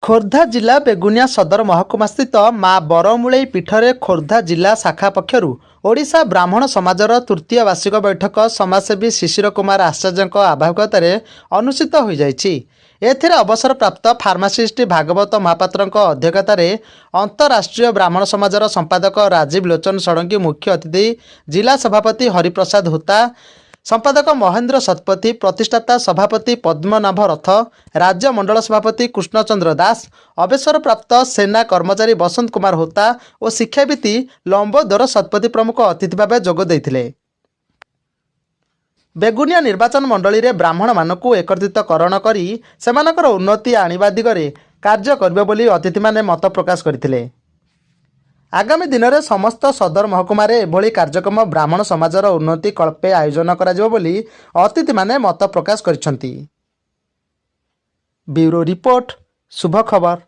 ଖୋର୍ଦ୍ଧା ଜିଲ୍ଲା ବେଗୁନିଆ ସଦର ମହକୁମାସ୍ଥିତ ମା ବରମୂଳେଇ ପୀଠରେ ଖୋର୍ଦ୍ଧା ଜିଲ୍ଲା ଶାଖା ପକ୍ଷରୁ ଓଡ଼ିଶା ବ୍ରାହ୍ମଣ ସମାଜର ତୃତୀୟ ବାର୍ଷିକ ବୈଠକ ସମାଜସେବୀ ଶିଶିର କୁମାର ଆଚାର୍ଯ୍ୟଙ୍କ ଆବାହକତାରେ ଅନୁଷ୍ଠିତ ହୋଇଯାଇଛି। ଏଥିରେ ଅବସରପ୍ରାପ୍ତ ଫାର୍ମାସିଷ୍ଟ ଭାଗବତ ମହାପାତ୍ରଙ୍କ ଅଧ୍ୟକ୍ଷତାରେ ଅନ୍ତରାଷ୍ଟ୍ରୀୟ ବ୍ରାହ୍ମଣ ସମାଜର ସମ୍ପାଦକ ରାଜୀବ ଲୋଚନ ଷଡ଼ଙ୍ଗୀ ମୁଖ୍ୟ ଅତିଥି, ଜିଲ୍ଲା ସଭାପତି ହରିପ୍ରସାଦ ହୋତା, ସମ୍ପାଦକ ମହେନ୍ଦ୍ର ଶତପଥୀ, ପ୍ରତିଷ୍ଠାତା ସଭାପତି ପଦ୍ମନାଭ ରଥ, ରାଜ୍ୟ ମଣ୍ଡଳ ସଭାପତି କୃଷ୍ଣଚନ୍ଦ୍ର ଦାସ, ଅବସରପ୍ରାପ୍ତ ସେନା କର୍ମଚାରୀ ବସନ୍ତ କୁମାର ହୋତା ଓ ଶିକ୍ଷାବିତ୍ ଲମ୍ବୋଦର ଶତପଥୀ ପ୍ରମୁଖ ଅତିଥି ଭାବେ ଯୋଗ ଦେଇଥିଲେ। ବେଗୁନିଆ ନିର୍ବାଚନ ମଣ୍ଡଳୀରେ ବ୍ରାହ୍ମଣମାନଙ୍କୁ ଏକତ୍ରିତକରଣ କରି ସେମାନଙ୍କର ଉନ୍ନତି ଆଣିବା ଦିଗରେ କାର୍ଯ୍ୟ କରିବେ ବୋଲି ଅତିଥିମାନେ ମତ ପ୍ରକାଶ କରିଥିଲେ। ଆଗାମୀ ଦିନରେ ସମସ୍ତ ସଦର ମହକୁମାରେ ଏଭଳି କାର୍ଯ୍ୟକ୍ରମ ବ୍ରାହ୍ମଣ ସମାଜର ଉନ୍ନତି କଳ୍ପେ ଆୟୋଜନ କରାଯିବ ବୋଲି ଅତିଥିମାନେ ମତ ପ୍ରକାଶ କରିଛନ୍ତି। ବ୍ୟୁରୋ ରିପୋର୍ଟ, ଶୁଭ ଖବର।